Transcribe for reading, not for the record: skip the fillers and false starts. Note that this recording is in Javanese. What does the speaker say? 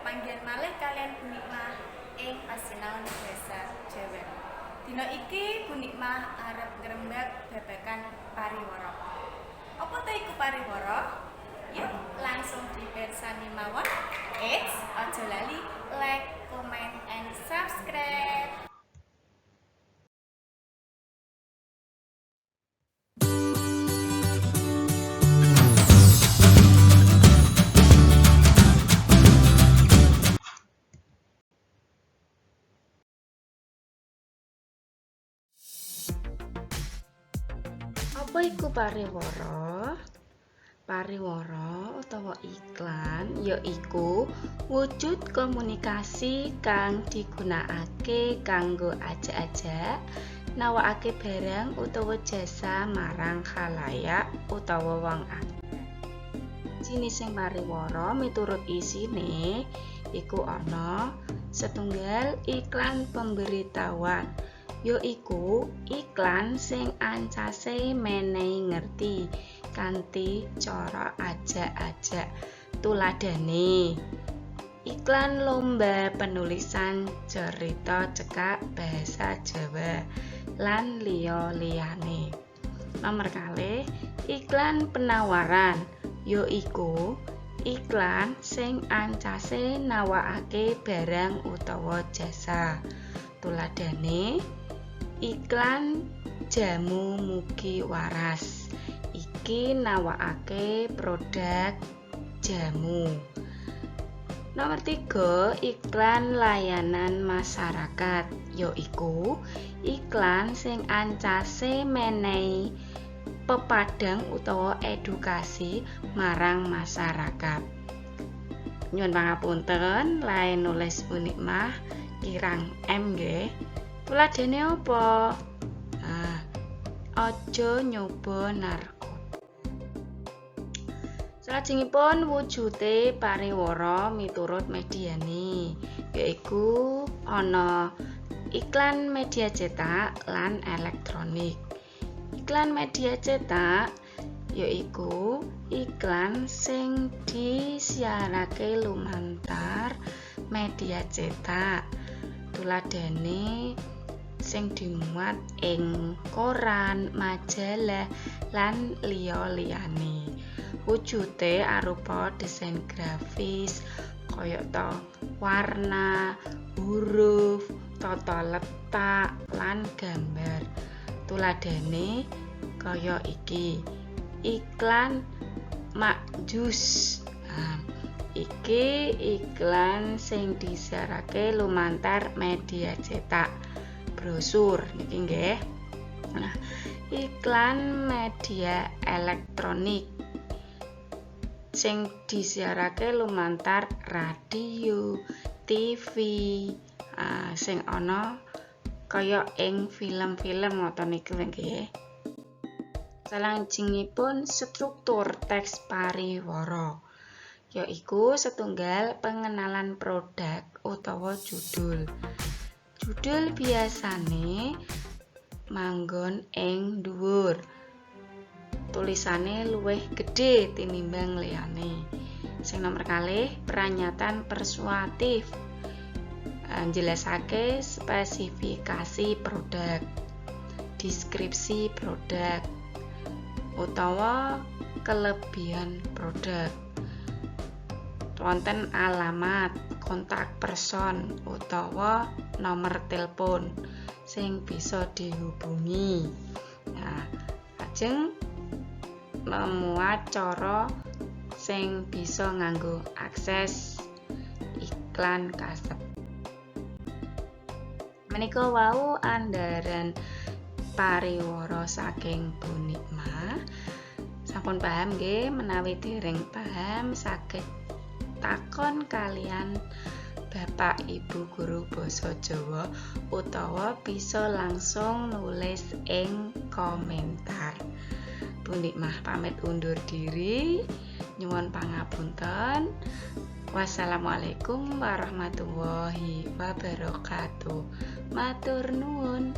Pepanggihan malih kaliyan Bu Nikmah ing pasinaon basa Jawa. Dina iki Bu Nikmah arep ngrembag babagan pariwara. Apa ta iku pariwara? Yuk langsung dipirsani mawon. Eits, aja lali like, comment, and subscribe. Apa iku pariwara? Pariwara utawa iklan yaiku wujud komunikasi kang digunakake kanggo ajak-ajak nawakake barang utawa jasa marang khalayak utawa wong akeh. Jinising pariwara miturut isine iku ana setunggal iklan pemberitahuan, yaiku iklan sing ancase menehi ngerti kanthi cara ajak-ajak. Tuladhane iklan lomba penulisan cerita cekak bahasa Jawa lan liya-liyane. Nomor kalih, iklan penawaran, yaiku iklan sing ancase nawakake barang utawa jasa. Tuladhane iklan jamu mugi waras, iki nawakake produk jamu. Nomor 3, iklan layanan masyarakat, yaiku iklan sing ancase menehi pepadang utawa edukasi marang masyarakat. Nyuwun pangapunten, lae nulis Bu Nikmah kirang M nggih. Tuladhane apa? Nah, aja nyoba narkoba. Salajengipun wujude pariwara miturut mediane, yaiku ana iklan media cetak lan elektronik. Iklan media cetak yaiku iklan sing disiarake lumantar media cetak. Tuladhane sing dimuat ing koran, majalah, lan liya-liyane. Wujude arupa desain grafis kayata warna, huruf, tata letak, lan gambar. Tuladhane kaya iki, iklan Makjus. Nah, iki iklan sing disiarake lumantar media cetak, brosur niki nggih. Nah, iklan media elektronik sing disiarake lumantar radio, TV, sing ana kaya ing film-film ngoten niku nggih. Salajengipun struktur teks pariwara, yaiku setunggal pengenalan produk utawa judul. Judul biasane manggon ing dhuwur. Tulisane luwih gedhe tinimbang liyane. Sing nomor kalih, pranyatan persuasif. Njelasake spesifikasi produk, deskripsi produk, utawa kelebihan produk. Wonten alamat, kontak person utawa nomor telepon sing bisa dihubungi. Nah, lajeng memuat cara sing bisa nganggo akses iklan kasebut. Menika wau andharan pariwara saking Bu Nikmah. Sampun paham nggih? Menawi dereng paham saged takon kaliyan Bapak Ibu guru basa Jawa utawa bisa langsung nulis ing komentar. Bu Nikmah pamit undur diri, nyuwun pangapunten. Wassalamualaikum warahmatullahi wabarakatuh. Matur nuwun.